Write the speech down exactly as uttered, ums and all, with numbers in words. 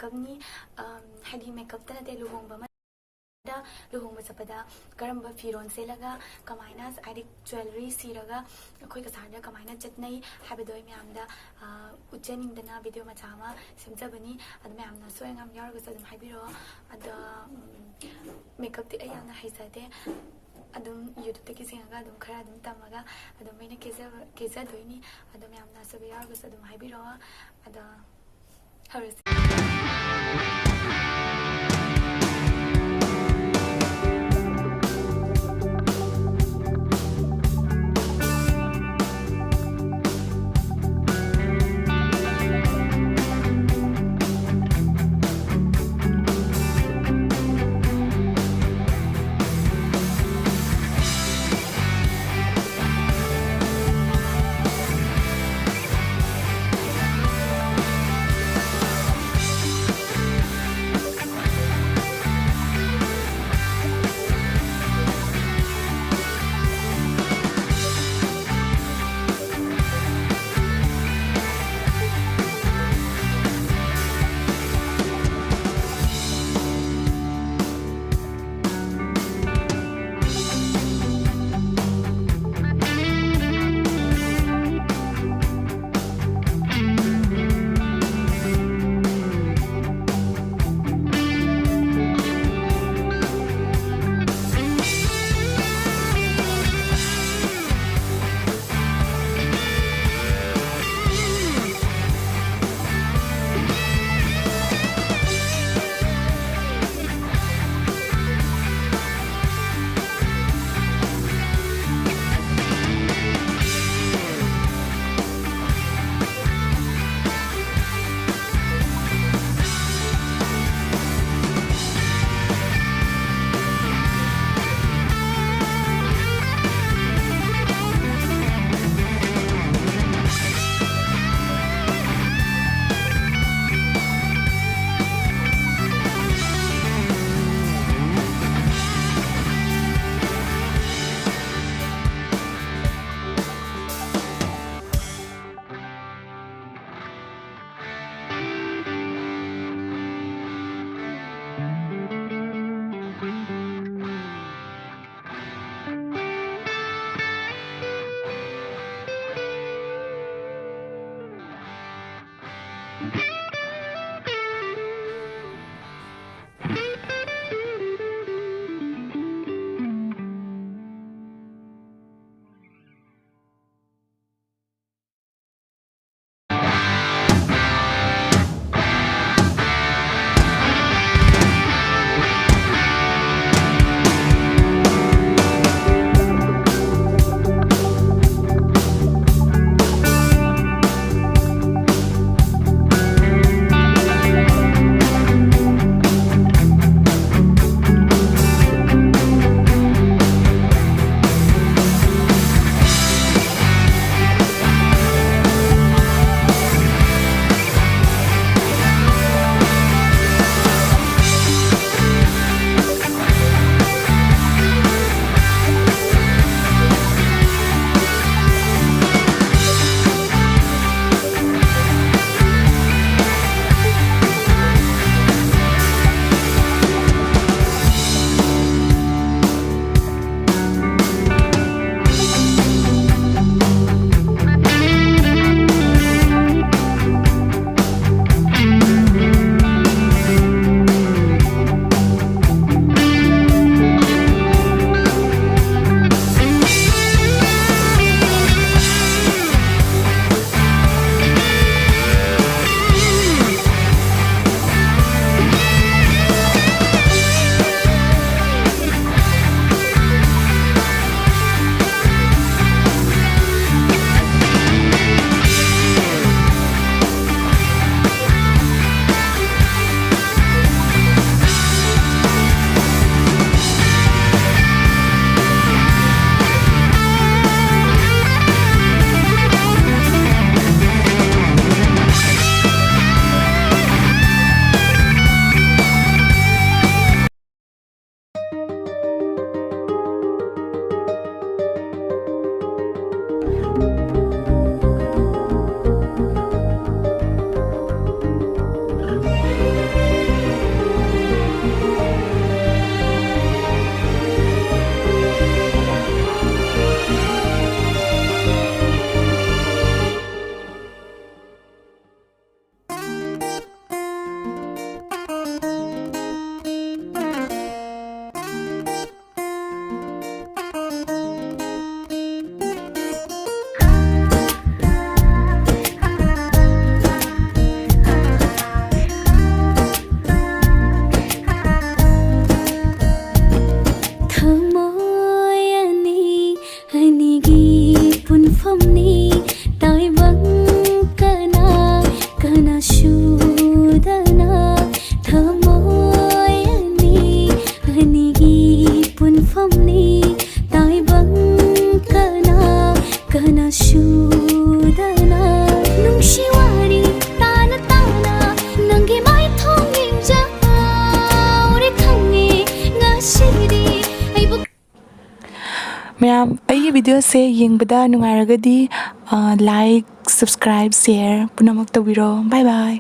ꯃꯦꯀꯞꯅꯤ꯫ ꯑꯝ, ꯍꯥꯏꯗꯤ ꯃꯦꯀꯞꯇ ꯅꯠꯇꯦ, ꯂꯨꯍꯣꯡꯕ ꯑꯃꯗ, ꯂꯨꯍꯣꯡꯕ ꯆꯠꯄꯗ ꯀꯔꯝꯕ ꯐꯤꯔꯣꯜ ꯁꯦꯠꯂꯒ, ꯀꯃꯥꯏꯅ, ꯍꯥꯏꯗꯤ ꯖ꯭ꯋꯦꯂꯔꯤ ꯁꯤꯔꯒ ꯑꯩꯈꯣꯏ ꯀꯁꯥꯔꯗ ꯀꯃꯥꯏꯅ ꯆꯠꯅꯩ ꯍꯥꯏꯕꯗꯣ ꯑꯩ ꯃꯌꯥꯝꯗ, ꯑ, ꯎꯠꯆꯅꯤꯡꯗꯅ ꯚꯤꯗꯤꯑꯣ ꯃꯆꯥ ꯑꯃ ꯁꯦꯝꯖꯕꯅꯤ꯫ ꯑꯗꯣ ꯃꯌꯥꯝꯅ ꯑꯁꯣꯏ ꯑꯉꯥꯝ ꯌꯥꯎꯔꯒꯁꯨ ꯑꯗꯨꯝ ꯍꯥꯏꯕꯤꯔꯛꯑꯣ꯫ ꯑꯗꯣ, ꯎꯝ, ꯃꯦꯀꯞꯇꯤ ꯑꯩ ꯌꯥꯝꯅ ꯍꯩꯖꯗꯦ꯫ ꯑꯗꯨꯝ YouTubeꯇꯒꯤ ꯌꯦꯡꯉꯒ ꯑꯗꯨꯝ ꯈꯔ ꯑꯗꯨꯝ ꯇꯝꯃꯒ ꯑꯗꯨꯝ ꯑꯩꯅ ꯀꯦꯖꯕ, ꯀꯦꯖꯗꯣꯏꯅꯤ꯫ ꯑꯗꯣ ꯃꯌꯥꯝꯅ ꯑꯁꯣꯏꯕ ꯌꯥꯎꯔꯒꯁꯨ ꯑꯗꯨꯝ ꯍꯥꯏꯕꯤꯔꯛꯑꯣ꯫ ꯑꯗꯣ ꯍꯧꯔꯁꯤ꯫ ꯑꯅꯤꯒꯤ ꯄꯨꯟꯐꯝꯅꯤ ꯇꯥꯏꯕꯪ ꯀꯅꯥ ꯀꯅꯥꯁꯨꯗꯅ ꯊꯃꯣꯏ ꯑꯅꯤ ꯑꯅꯤꯒꯤ ꯄꯨꯟꯐꯝꯅꯤ ꯇꯥꯏꯕꯪ ꯀꯅꯥ ꯀꯅꯥꯁꯨꯗꯅ ꯅꯨꯡꯁꯤ ꯋꯥꯔꯤ ꯇꯥꯅ ꯇꯥꯅ ꯅꯪꯒꯤ ꯃꯥꯏꯊꯣꯡ ꯌꯦꯡꯖꯍꯧꯔꯦ ꯈꯪꯉꯦ ꯉꯁꯤꯗꯤ ꯑꯩꯕꯨ ꯃꯌꯥꯝ ꯑꯩꯒꯤ ꯚꯤꯗꯤꯑꯣꯁꯦ ꯌꯦꯡꯕꯗ ꯅꯨꯡꯉꯥꯏꯔꯒꯗꯤ ꯂꯥꯏꯛ ꯁꯕꯁꯀ꯭ꯔꯥꯏꯕ ꯁꯤꯌꯔ ꯄꯨꯝꯅꯃꯛ ꯇꯧꯕꯤꯔꯣ꯫ ꯕꯥꯏ ꯕꯥꯏ꯫